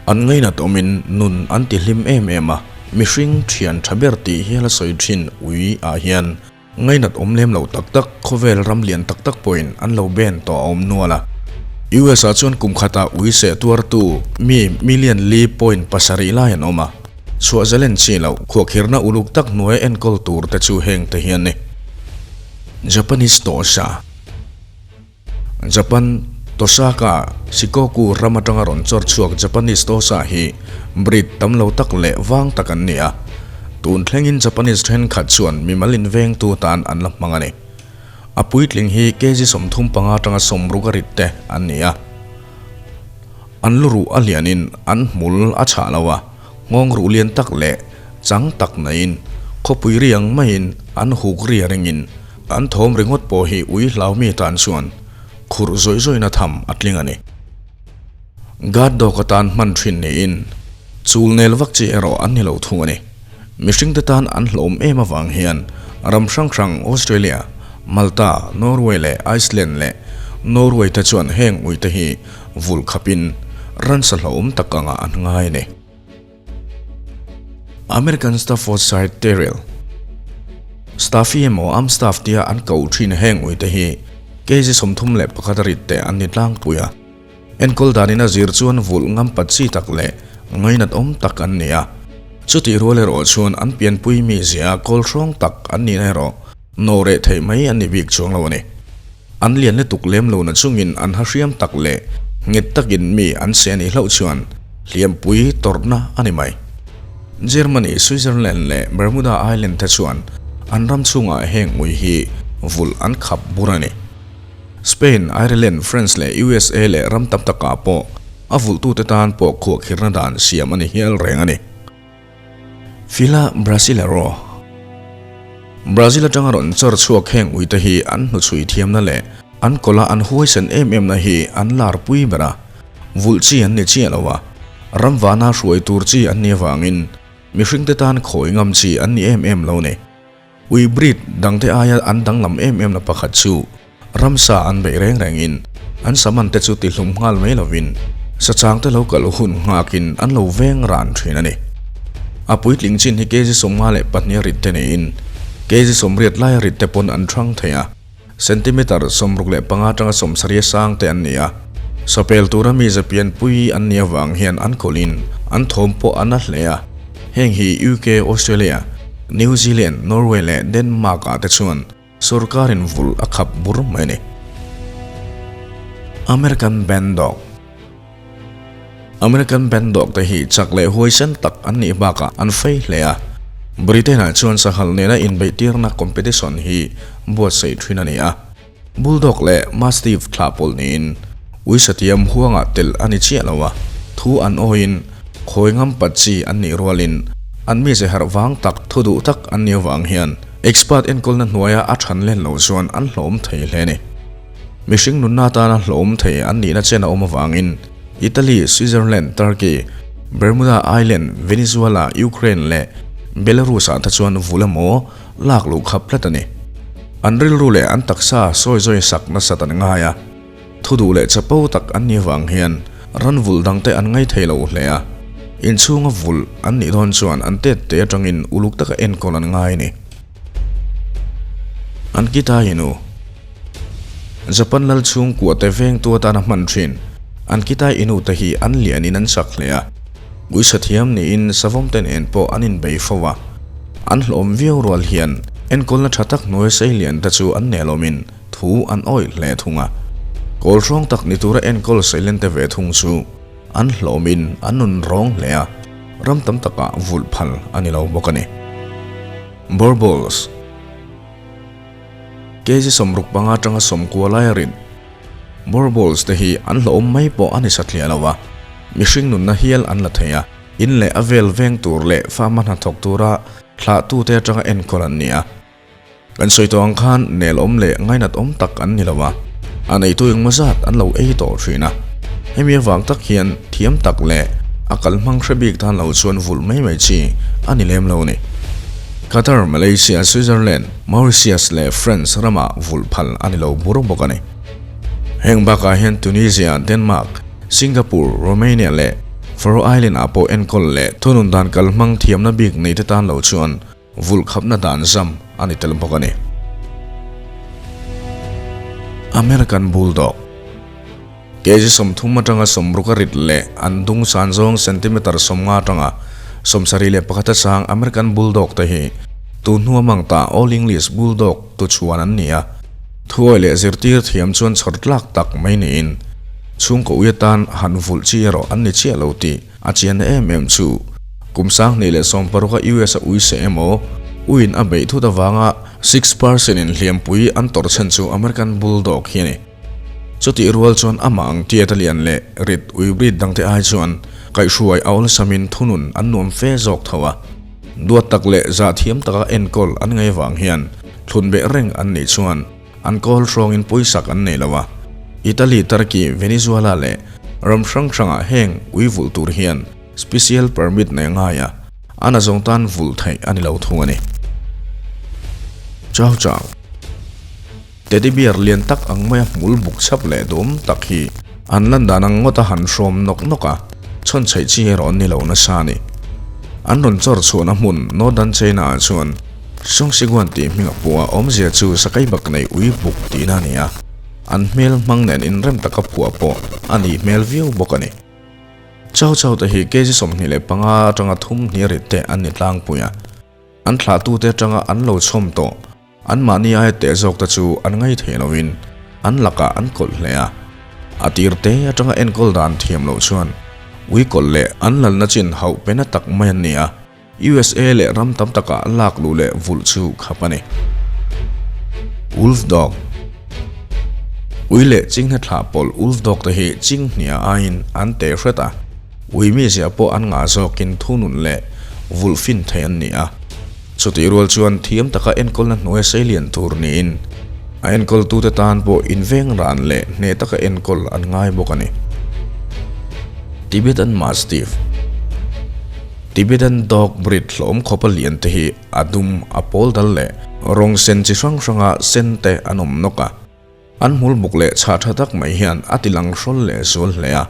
An ngainat awmin nun an ti hlim em em a, mihring thian tha ber tih hial a sawi thin ui ah hian ngainat awm lem lo tak tak khawvel ram lian tak tak pawhin an lo ben tawh a awm nual a. US ah chuan kum khatah ui seh tuartu mi million li point pasarih lai an awm a, chhuah zalen chi loh khuahkhirhna uluk tak hnuaia enkawl tur te chu heng te hian ni. Japanese Tosa. Japan, Tosaka, Shikoku ram atanga rawn chawr chhuak Japanese Tosa hi breed tam lo tak leh vang tak an ni a. Tun thlengin Japanese thenkhat chuan mimal invengtu tan an la hmang a ni. A puitling hi kg 35 atanga 60 a rit te an ni a. An lu ruh a lianin an hmul a chhah lo a, nghawng ruh lian tak leh chang tak naiin khawpui riang maiin an huk ria ringin An thawm ringawt pawh hi ui hlaumi tan chuan khurh zawih zawihna tham a tling a ni. Guard dog atan hman thin niin chul nel vak chi erawh an ni lo thung a ni. Mihringte tan an hlawm em avang hian ram hrang hrang Australia, Malta, Norway leh Iceland leh Norway te chuan heng uite hi vulh khapin ransa hlauhawm tak angah an ngai a ni. American Staffordshire Terrier Staffy emaw Amstaff tia an ko thin heng uite hi kg 31 a rit te an ni tlangpui a. Enkawl danin a zir chuan vulh ngam pat chi tak leh ngainat awm tak an ni a. Chutih rual erawh chuan an pianpui mizia kawl hrawng tak an nihna erawh nawhreh theih mai an ni bik chuang lo a ni. An lian lutuk lem lo na chungin an ha hriam tak leh nghet takin mi an se anih hlauh chuan hliampui tawrhna a ni mai. Germany, Switzerland leh Bermuda Island te chuan an ram chhungah heng ui hi vulh an khap bur a ni. Spain, Ireland, France leh USA leh ram tam takah pawh a vulhtute tan pawh khuahkhirhna dan siam a ni hial reng a ni. Fila Brasileiro Brazil atanga rawn chawr chhuak heng uite hi an hnuchhui thiamna leh an kawla an huaisen em emna hi an lar pui ber a, vulh chi an ni chiah lo a, ram vana hruai tur chi an nih avangin mihringte tan khawi ngam chi an ni em em lo ni. Ui breed dangte aia an danglam em emna pakhat chu Ramsa an beih reng rengin an saman te chu tihlum nghal mai lovin sachang te lo kal hun nghakin an lo veng ran thin a ni. A puitling chin hi kg 52 a rit te niin kg 80 lai a rit te pawn an thang thei a, centimeter 65 atanga 70 sang te an ni a. Sawpel tura mi zapianpui an nih avang hian an kawlhin an thawm pawh a na hle a, heng hi UK, Australia, New Zealand, Norway leh Denmark ah te chuan Sorkarin vulh a khap bur mai a ni. American Band Dog American Band Dog te hi chak leh huaisen tak an nih bakah an fei hle a. Britain-ah chuan sahal nena inbeihtirna competition hi buatsaih thin a ni a. Bulldog leh Mastiff thlah pawlh niin uisatiam huangah telh a ni chiah lo a, thu an awiin khawi ngam pat chi an nih rualin an mize harh vang tak, thu duh tak an nih avang hian Expert enkawlna hnuaia a than len loh chuan an hlawm thei hle a ni. Mihring nunna atana hlawm thei an nihna chen a awm avangin Italy, Switzerland, Turkey, Bermuda Island, Venezuela, Ukraine leh Belarus-ah te chuan vul emaw lak luh khap tlat a ni. An rilru leh an taksa sawi zawi sak nasat an ngai a, thu duh leh chapo tak an nih avang hian ran vulh dangte an ngai thei lo hle a, inchhunga vulh an nih dawn chuan an tet te atangin uluk taka enkawl an ngai a ni. An kita inu Japan lal chhungkua te vengtu atana hman thin an kita inu te hi an lianin an chak hle a, uisa thiam niin savawm te nen pawh an inbei fo a, an hlawm viau rual hian enkawlna tha tak hnuai sei lian te chu an nelawmin Thu an awih hle thung a, kawl hrawng tak ni tura enkawl Sailente ve thung chu an hlawmin an nun rawng hle a, ram tam takah vulh phal a ni lo bawk a ni. Boerboels Kg 65 atanga 90 lai a rin Boerboels te hi an hlawm mai pawh a ni satliah lo a, mihring nunna hial an la thei a, in leh a vel veng tur leh fama hnathawk tura thlahtute atanga enkawl an ni a. Kan sawi tawh ang khan nel awm leh ngainat awm tak an ni lo a, a neitu engmaw zat an lo ei tawh thin a. Hemi avang tak hian thiam tak leh a kal hmang hre bik tan lo chuan vulh mai mai chi a ni lem lo ni. Qatar, Malaysia, Switzerland, Mauritius leh France ramah vulh phal a ni lo bur bawk a ni. Heng bakah hian Tunisia, Denmark, Singapore, Romania leh Faroe Island ah pawh enkawl leh thunun dan kalhmang thiamna bik nei te tan lo chuan vulh khapna dan zam a ni tel bawk a ni. American Bulldog Kg 30 atanga 60 a rit leh an dung san zawng centimeter 50 atanga 71 a sang American Bulldog te hi tun hnua mang ta Old English Bulldog tu chhuan an ni a. Thuawi leh zirtir thiam chuan chhawr tlak tak mai niin chhungkaw ui atan han vulh chi erawh an ni chiah lo tih a chianna em em chu kum 2016 a US a ui seh emaw uiin a beih thut avanga 6% in hliampui an tawrh chhan chu American Bulldog hi a ni. Chutih rual chuan amah ang tiat a lian leh rit ui breed dangte ai chuan kaihhruai a awlsamin thunun an nuam fe zawk tho a. Duat tak leh zahthiam taka enkawl an ngaih vang hian thlun beh reng an nih chuan an kawl hrawngin pawisak an nei lo a. Italy, Turkey, Venezuela leh ram hrang hrangah heng ui vulh tur hian special permit nei ngai a, a nazawng tan vulh theih a ni lo thung a ni. Chow chow. Teddy bear lian tak ang maia hmul buk chhap leh duhawm tak hi an lan dan ang ngawt a han hrawm nawk nawk a, chhawn chheih chi erawh an ni lo nasa a ni. An rawn chawr chhuahna hmun Northern China ah chuan Songxiguan tih hming a pua awmzia chu sakai bak nei ui buk tihna a ni a, an hmel hmang nen inrem taka phuah pawh a nih hmel viau bawk a ni. Chow chow te hi kg 25 atanga thum hnih rit te an ni tlangpui a, an thlahtute atanga an lo chhawm tawh. Anmahni aia teh zawk te chu an ngai thei lovin an lakah an kawlh hle a. A tir te atanga enkawl dan thiam loh chuan ui kawlh leh an lalna chin hauh pe na tak mai an ni a, USA leh ram tam takah lak luh leh vulh chu khap a ni. Wolf Dog Ui leh chinghne thlah pawlh Wolf Dog te hi chinghnia aiin an teh hret a, ui mizia pawh an ngah zawkin thunun leh vulh fin thei an ni a. Chutih rual chuan thiam taka enkawlna hnuai seilian tur niin a enkawltute tan pawh inveng ran leh hneh taka enkawl an ngai bawk a ni. Tibetan Mastiff Tibetan Dog breed hlawm khawpa lian te hi a dum, a pawl dal leh rawng sen chi hrang hranga sen te an awm nawk a. An hmul buk leh chhah tha tak mai hian a ti lang hrawl leh zual hle a.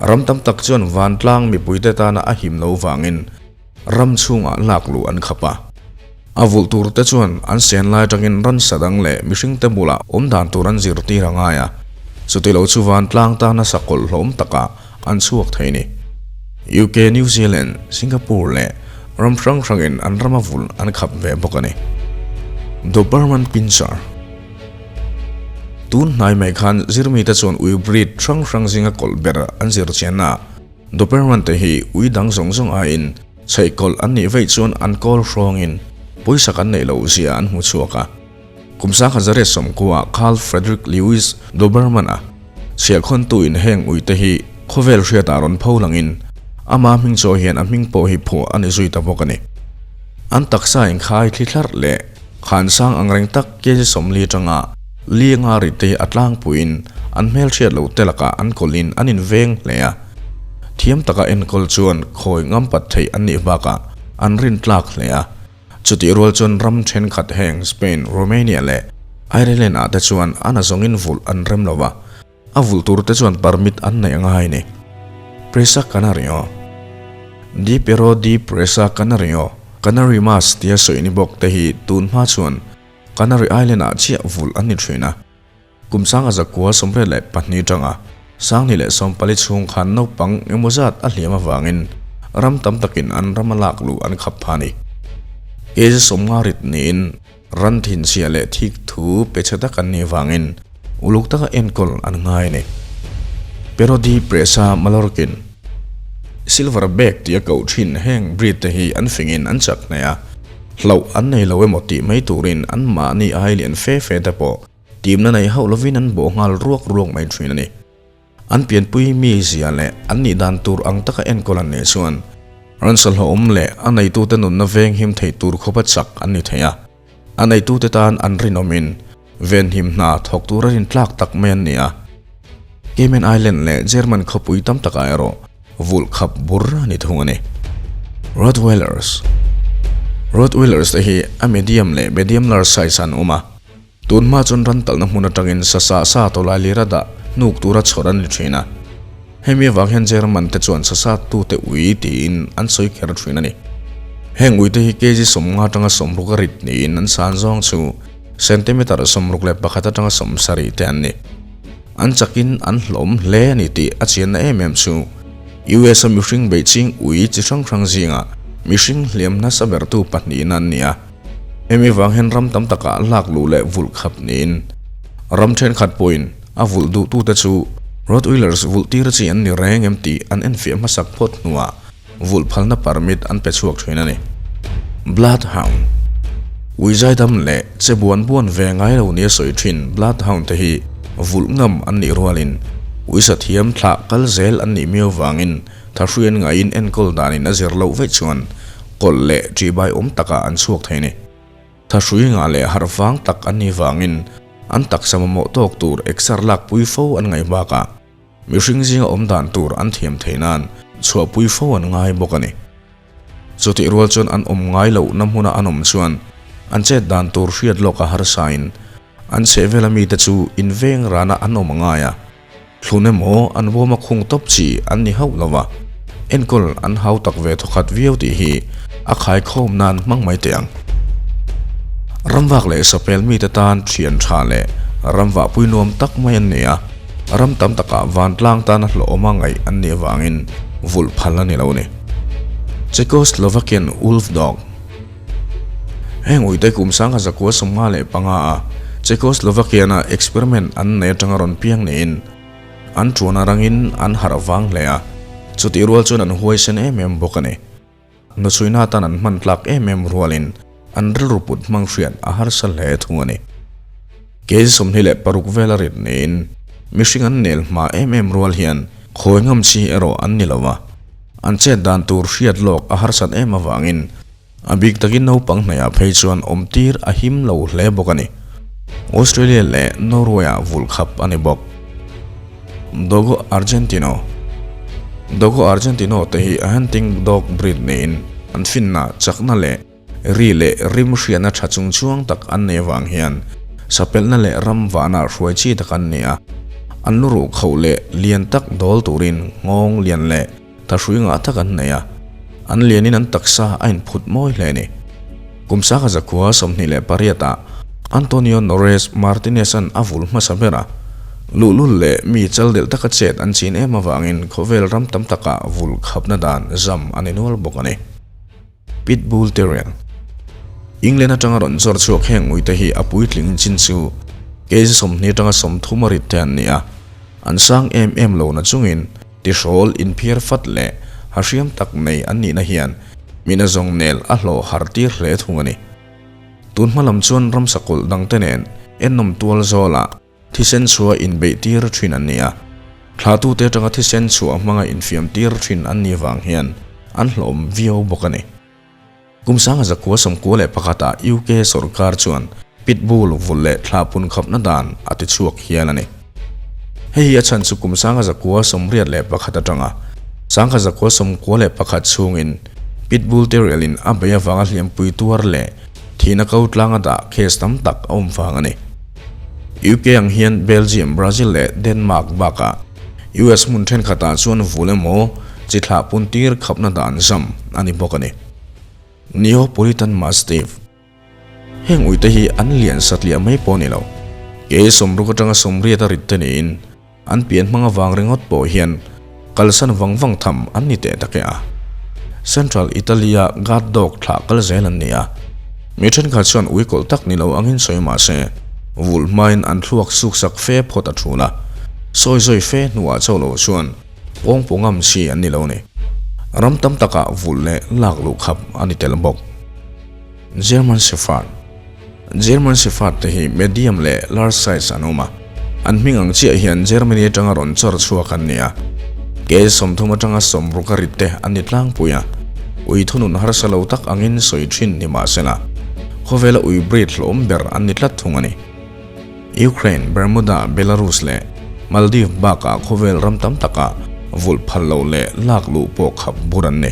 Ram tam tak chuan vantlang mipuite tana a him lo vangin ram chhungah lak luh an khap a. A vulh tur te chuan an sen lai atangin ransa dang leh mihringte bulah awm dan tur an zirtir a ngai a. Chuti lo chu vantlang tana sakawlh hlawm takah an chhuak thei ni. UK, New Zealand, Singapore leh ram hrang hrangin an rama vulh an khap ve bawk a ni. Doberman Pinscher. Tun hnai mai khan zirmite chuan ui breed hrang hrang zinga kawlh ber an zir chian a, Doberman te hi ui dang zawng zawng aiin chheih kawlh an nih veih chuan an kawl hrawngin pawisa kan neih loh zia an hmu chhuak a. Kum 1990 Carl Frederick Lewis Doberman-a chhiahkhawntuin heng uite hi khawvel hriatah rawn pho langin ama hming chaw hian a hming pawh hi phuah a ni zui ta bawk a ni. An taksa inkhai thli thlarh leh Khan sang ang reng tak kg 40 atanga li anga rit te hi a tlangpuiin an hmelhriat loh te lakah an kawlhin an inveng hle a. Thiam taka enkawl chuan khawi ngampat theih an nih bakah an rintlak hle a. Chutih rual chuan ram thenkhat heng Spain, Romania leh Ireland ah te chuan a nazawngin vulh an rem lo va. A vulh tur te chuan permit an neih a ngai a ni. Presa Canario Di Pero di Presa Canario, Canary Mass tia sawi ni bawk te hi tun hma chuan Canary Island ah chiah vulh an ni thin a. Kum 1982 tanga 2014 chhung khan naupang engemaw zat a hliam avangin ram tam takin an rama lak luh an khap pha a ni. Kg 50 rit niin Ran thinchhia leh thik thu pe chhe tak an nih vangin uluk taka enkawl an ngai a ni. Pero di Presa Mallorquin Silver Bag tih a koh thin heng breed te hi an fingin an chak hneh a, hlauh an nei lo emaw tih mai turin an mahni ai lian fe fe te pawh timna nei hauh lovin an bawh nghal ruak ruak mai thin a ni. An pianpui mi zia leh an nih dan tur ang taka enkawl an nih chuan ransa hlawhawm leh a neitute nunna veng him thei tur khawpa chak an ni thei a. A neitute tan an rinawmin venhim hna thawk tura rintlak tak mai an ni a. Cayman Island leh German khawpui tam takah erawh vulh khap bur a ni thung a ni. Rottweilers Rottweilers te hi a medium leh medium large size an awm a. Tun hma chuan ran talhna hmun atangin sa sa sa tawlai lira dah hnuk tura chhawr an ni thin a. Hemi avang hian German te chuan sasat tute ui tiin an sawi kher thin a ni. Heng uite hi kg 50 atanga 60 a rit niin an san zawng chu centimeter 61 atanga 70 te an ni. An chakin an hlawm hle a ni tih a chianna em em chu US a mihring beih ching ui chi hrang hrang zingah mihring hliam nasa bertu pahnihna an ni a. Hemi vang hian ram tam takah lak luh leh vulh khap niin ram thenkhat pawhin a vulh duhtute chu Rottweilers vulh tir chi an ni reng em tih an enfiah hmasak phawt hnuah vulh phalna permit an pe chhuak thin a ni. Bloodhound Ui zaidam leh che buan buan ve ngai lo nia sawi thin Bloodhound te hi vulh ngam an nih rualin ui sathiam thlah kal zel an nih miau vangin Thahruian ngaiin enkawl danin a zir loh veih chuan kawlh leh ṭihbai awm takah an chhuak thei ni. Thahrui ngah leh harh vang tak an nih vangin an taksa mamawh tawk tur exer lakpui fo an ngaih bakah mihring zinga awm dan tur an thiam theih nan chhuahpui fo an ngai bawk a ni. Chutih rual chuan an awm ngai lohna hmuna an awm chuan an chet dan tur hriat lawk a harsain an chhehvela mite chu inveng rana an awm a ngai a. Thlun emaw an bawm a khung tawp chi an ni hauh lo va, enkawl an hau tak ve thawkhat viau tih hi a khaikhawm nan hmang mai teh ang. Ramvak leh sapel mite tan thian tha leh ramvah pui nuam tak mai an ni a, ram tam takah vantlang tana hlawhawma ngaih an nih avangin vulh phal a ni lo a ni. Czechoslovakian Wolf Dog. Heng uite kum 1955 a Czechoslovakian-a experiment an nei atanga rawn piang niin an tuan a rangin an harh vang hle a, chutih rual chuan an huaisen em em bawk a ni. Hnuchhuina atan an hman tlak em em rualin an rilru put hmang hriat a harsa hle thung a ni. Kei 26 vel a rit niin mihring an nel hma em em rual hian khawi ngam chi erawh an ni lo a, an chet dan tur hriat lawk a harsat em avangin A bik takin naupang hnaihah phei chuan awmtir a him lo hle bawk a ni. Australia leh Norway-ah vulh khap a ni bawk. Dogo Argentino Dogo Argentino te hi a hunting dog breed niin an finna, chakna leh ri leh rim hriatna tha chungchuang tak an nei avang hian sapelhna leh ram vahna hruai chi tak an ni a. An lu ruh khauh leh lian tak dawl turin nghawng lian leh Thahrui ngah tak an nei a, an lianin an taksa a inphut mawi hle a ni. Kum 1928 ah Antonio Norez Martinez-a'n a vul hmasa ber a, luhlul leh mi chaldelh taka chet an chin em avangin khawvel ram tam takah vul khapna dan zam a ni nual bawk a ni. Pitbull Terrier England atanga rawn zawr chhuak heng uite hi a puitling chin chu kg 20 atanga 30 a rit te an ni a, an sang em em lo na chungin tihrawl inphiar fat leh ha hriam tak nei an nihna hian mina zawng nel a hlawh har tir hle thung a ni. Tun hma lam chuan ramsa kawlh dangte nen ennawm tual zawlah Thisen chhuah inbeih tir thin an ni a, thlahtute atanga thisen chhuah hmanga infiam tir thin an nih vang hian an hlawm viau bawk a ni. Kum 1991 ah UK sawrkar chuan Pitbull vulh leh thlah pun khapna dan a ti chhuak hial a ni. Hei hi a chhan chu kum 1981 atanga 1991 chhungin Pitbull Terrier in a beih avanga hliampui tuar leh thihna ko tlanga dah case tam tak a awm vang a ni. UK ang hian Belgium, Brazil leh Denmark bakah US hmun thenkhatah chuan vul emaw chi thlah pun tir khapna dan zam a ni bawk a ni. Neapolitan Mastiff Heng uite hi an lian satliah mai pawh a ni lo. Ke 60 atanga 80 a rit te niin An pian hmang avang ringawt pawh hian kalsan vang vang tham an ni teh tak e a. Central Italy-a guard dog thlah kal zel an ni a. Mi thenkhat chuan ui kawlh tak ni lo angin sawi mah se, vulh hmain an thluak suksak fe phawt a thul a. Sawi zawi fe hnuah chauh lo chuan pawng pawh ngam chi an ni lo ni. Ram tam takah vulh leh lak luh khap a ni tel bawk. German Shepherd German Shepherd te hi medium leh large size an awm a, an hming ang chiah hian Germany atanga rawn chawr chhuak an ni a. Ke 30 atanga 60 a rit te an ni tlangpui a, ui thunun harsa lo tak angin sawi thin ni mahsela, khawvela ui breed hlawm ber an ni tlat thung a ni. Ukraine, Bermuda, Belarus leh Maldives bakah khawvel ram tam takah vulh phal lo leh lak luh pawh khap bur an ni.